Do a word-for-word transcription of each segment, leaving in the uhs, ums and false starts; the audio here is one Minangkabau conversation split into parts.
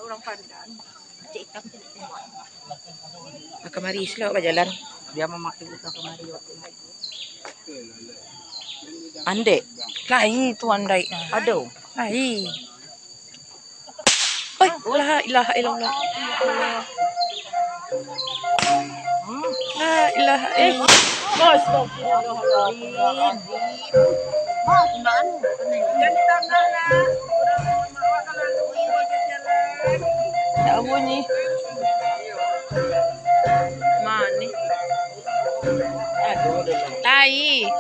Urang Pandan. Cek itam tu nak tembak. Ah, kamari, isulah awak bajalan. Bia mamak tu buka kamari, awak tengok. Andek. Lai tu andek. Aduh. Lai. Oi, la ilaha illallah. La ilaha, eh. Astagfirullahaladzim. Ya Allah, ni. Mano? Aduh, tai.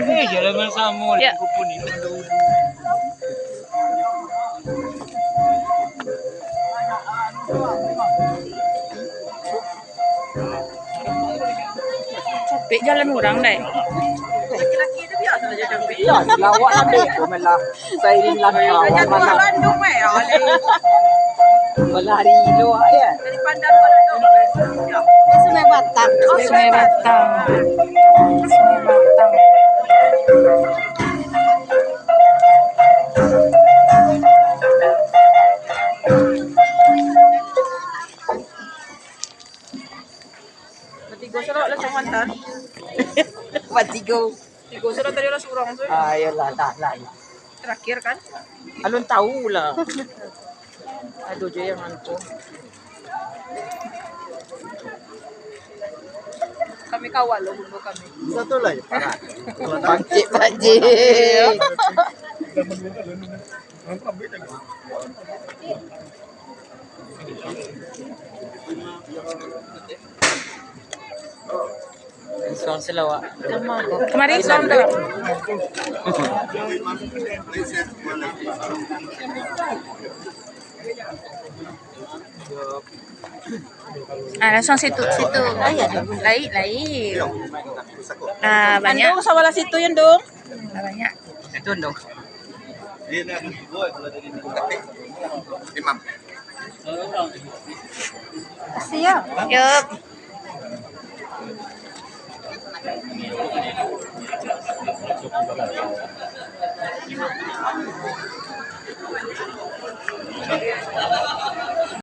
Eh, jalan samo. Ya. Capek jalan urang, dai. Iyo, lawak lah, dek. Malah sairing langkah, malah. Malah hari lo, ya. Sungai Batang. Oh, Sungai Batang. Sungai Batang. Batigo sudah lah, cuma mantan. Batigo. Tigo sudah tadi lah surang tu. Ah, iyalah, dah lah. Terakhir kan? Alun tahu lah. Aduh, je yang antu. Kami kawal lo, bumbu kami. Satu lagi, parah. Pakcik, pakcik. Suang Selawak. Kamari suang tu. Ah, langsuang situ, situ. Lai, lai. Ah, banyak. Andung, sabalah situ, Yun, Dung. Ah, banyak. Situ, Dung. Imam. Siap. Yup.